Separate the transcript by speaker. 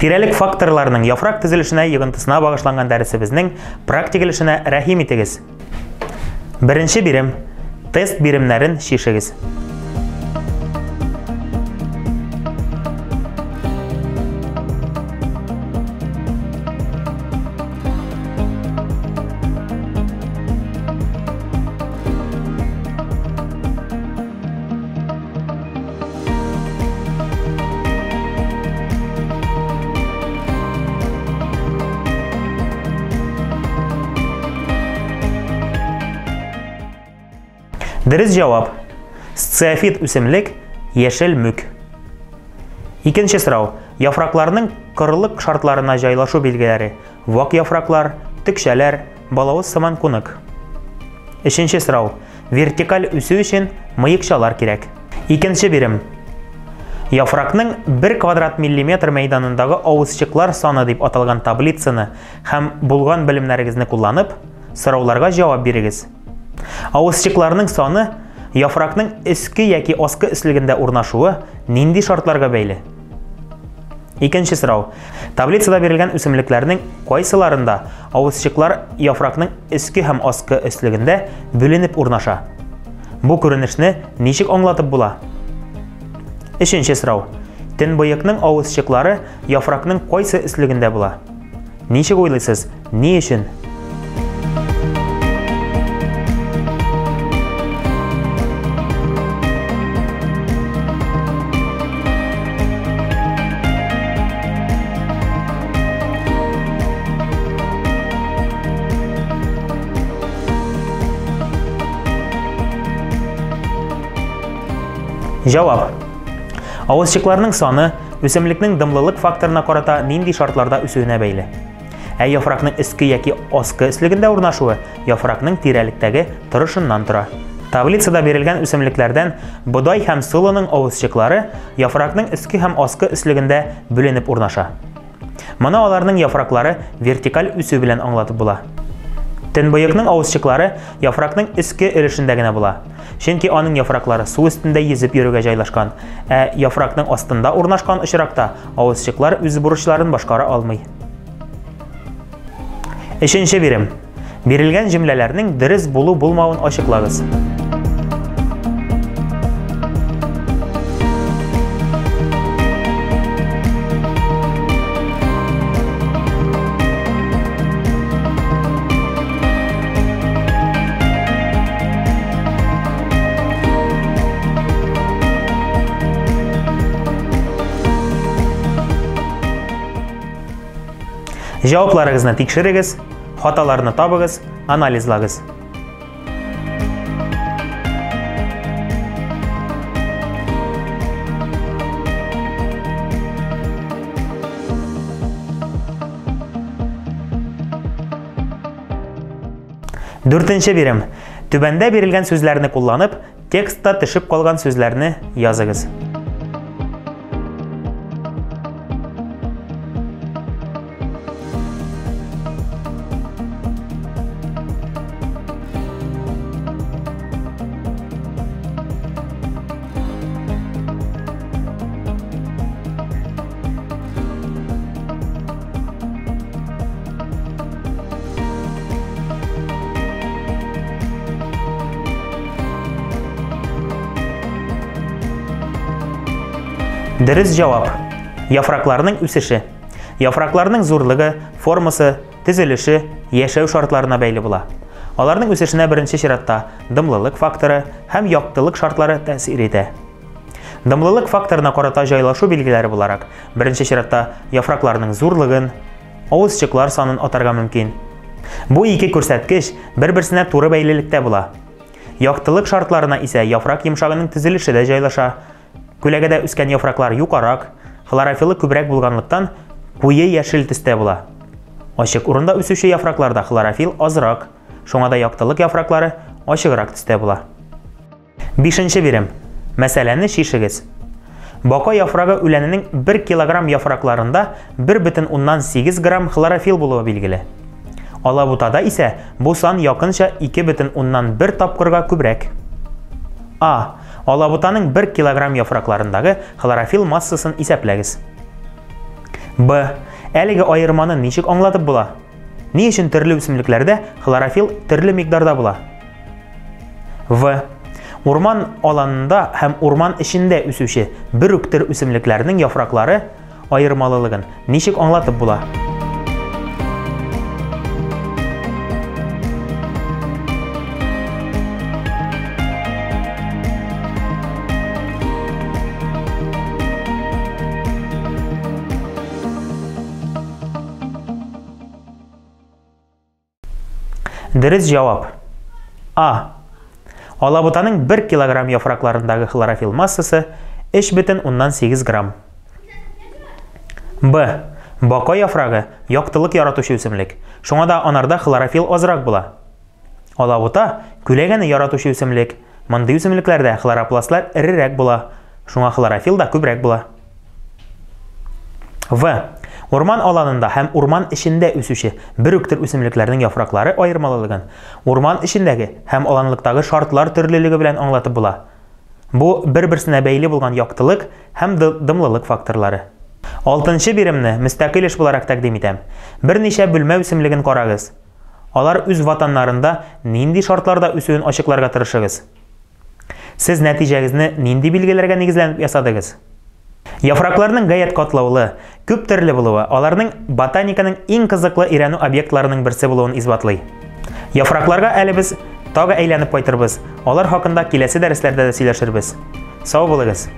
Speaker 1: Тирәлек факторларының яфрак төзелешенә йогынтысына багышланган дәресебезнең практик өлешенә рәхим итегез. Беренче бирем. Тест биремнәрен чишегез. Дөрес җавап. Сциофит үсемлек, яшел мүк. Икенче сорау. Яфракларның корылык шартларына җайлашу билгеләре. Вак яфраклар, төкчәләр, балавыз сыман кунык. Өченче сорау. Вертикаль үсү өчен мыекчалар кирәк. Икенче бирем. Яфракның 1 квадрат миллиметр мәйданындагы авызчыклар саны дип аталган таблицаны һәм булган белемнәрегезне кулланып, сорауларга җавап бирегез. Авызчыкларның саны яфракның өске яки аскы өслегендә урнашуы нинди шартларга бәйле? Икенче сорау. Таблицада бирелгән үсемлекләрнең кайсыларында авызчыклар яфракның өске һәм аскы өслегендә бүленеп урнаша? Бу күренешне ничек аңлатып була? Өченче сорау. Төнбоекның авызчыклары яфракның кайсы өслегендә була? Ничек уйлыйсыз, ни өчен? Җавап. Авызчыкларның саны үсемлекнең дымлылык факторына карата нинди шартларда үсүенә бәйле. Ә яфракның өске яки аскы өслегендә урнашуы яфракның тирәлектәге торышыннан тора. Таблицада бирелгән үсемлекләрдән бодай һәм солының авызчыклары яфракның өске һәм аскы өслегендә бүленеп урнаша. Моны аларның яфраклары вертикаль үсү белән аңлатып була. Төнбоекның авызчыклары яфракның өске өлешендә генә була. Чөнки аның яфраклары су өстендә йөзеп йөрүгә җайлашкан, ә яфракның астында урнашкан очракта авызчыклар үз бурычларын башкара алмый. Өченче бирем. Бирелгән җөмләләрнең дөрес булу-булмавын ачыклагыз. Җавапларыгызны тикшерегез, хаталарны табыгыз, анализлагыз. Дүртенче бирем. Түбәндә бирелгән сүзләрне кулланып, текстта төшеп калган сүзләрне языгыз. Дөрес җавап. Яфракларның үсеше. Яфракларның зурлыгы, формасы, төзелеше яшәү шартларына бәйле була. Аларның үсешенә беренче чиратта дымлылык факторы һәм яктылык шартлары тәэсир итә. Дымлылык факторына карата җайлашу билгеләре буларак, беренче чиратта яфракларның зурлыгын, авызчыклар санын атарга мөмкин. Бу ике күрсәткеч бер-берсенә туры бәйлелектә була. Яктылык шартларына исә яфрак йомшагының төзелеше дә җайлаша. Күләгәдә үскән яфраклар юкарак, хлорофиллы күбрәк булганлыктан, куе яшел төстә була. Ачык урында үсүче яфракларда хлорофилл азрак, шуңа да яктылык яфраклары ачыграк төстә була. Бишенче бирем. Мәсьәләне чишегез. Бака яфрагы үләненең 1 килограмм яфракларында 1,8 грамм хлорофилл булуы билгеле. Алабутада исә бу сан якынча 2,1 тапкырга күбрәк. А. Алабутаның 1 килограмм яфракларындагы хлорофилл массасын исәпләгез. Б. Әлеге аерманы ничек аңлатып була? Ни өчен төрле үсемлекләрдә хлорофилл төрле микъдарда була? В. Урман аланында һәм урман эчендә үсүче бер үк төр үсемлекләрнең яфраклары аермалылыгын ничек аңлатып була? Дөрес җавап. А. Алабутаның 1 килограмм яфракларындагы хлорофилл массасы 3,8 грамм. Б. Бака яфрагы яктылык яратучы үсемлек. Шуңа да анарда хлорофилл азрак була. Алабута күләгәне яратучы үсемлек. Мондый үсемлекләрдә хлоропластлар эрерәк була. Шуңа хлорофилл да күбрәк була. В. Урман аланында һәм урман эчендә үсүче бер үк төр үсемлекләрнең яфраклары аермалылыгын урман эчендәге һәм аланлыктагы шартлар төрлелеге белән аңлатып була. Бу бер-берсенә бәйле булган яктылык һәм дымлылык факторлары. Алтынчы биремне мөстәкыйль эш буларак тәкъдим итәм. Берничә бүлмә үсемлеген карагыз. Алар үз ватаннарында нинди шартларда үсүен ачыкларга тырышыгыз. Сез нәтиҗәгезне нинди билгеләргә нигезләнеп ясадыгыз? Яфракларның гаять катлаулы, күп төрле булуы аларның ботаниканың иң кызыклы өйрәнү объектларының берсе булуын исбатлый. Яфракларга әле без тагы әйләнеп кайтырбыз, алар хакында киләсе дәресләрдә дә сөйләшербез. Сау булыгыз!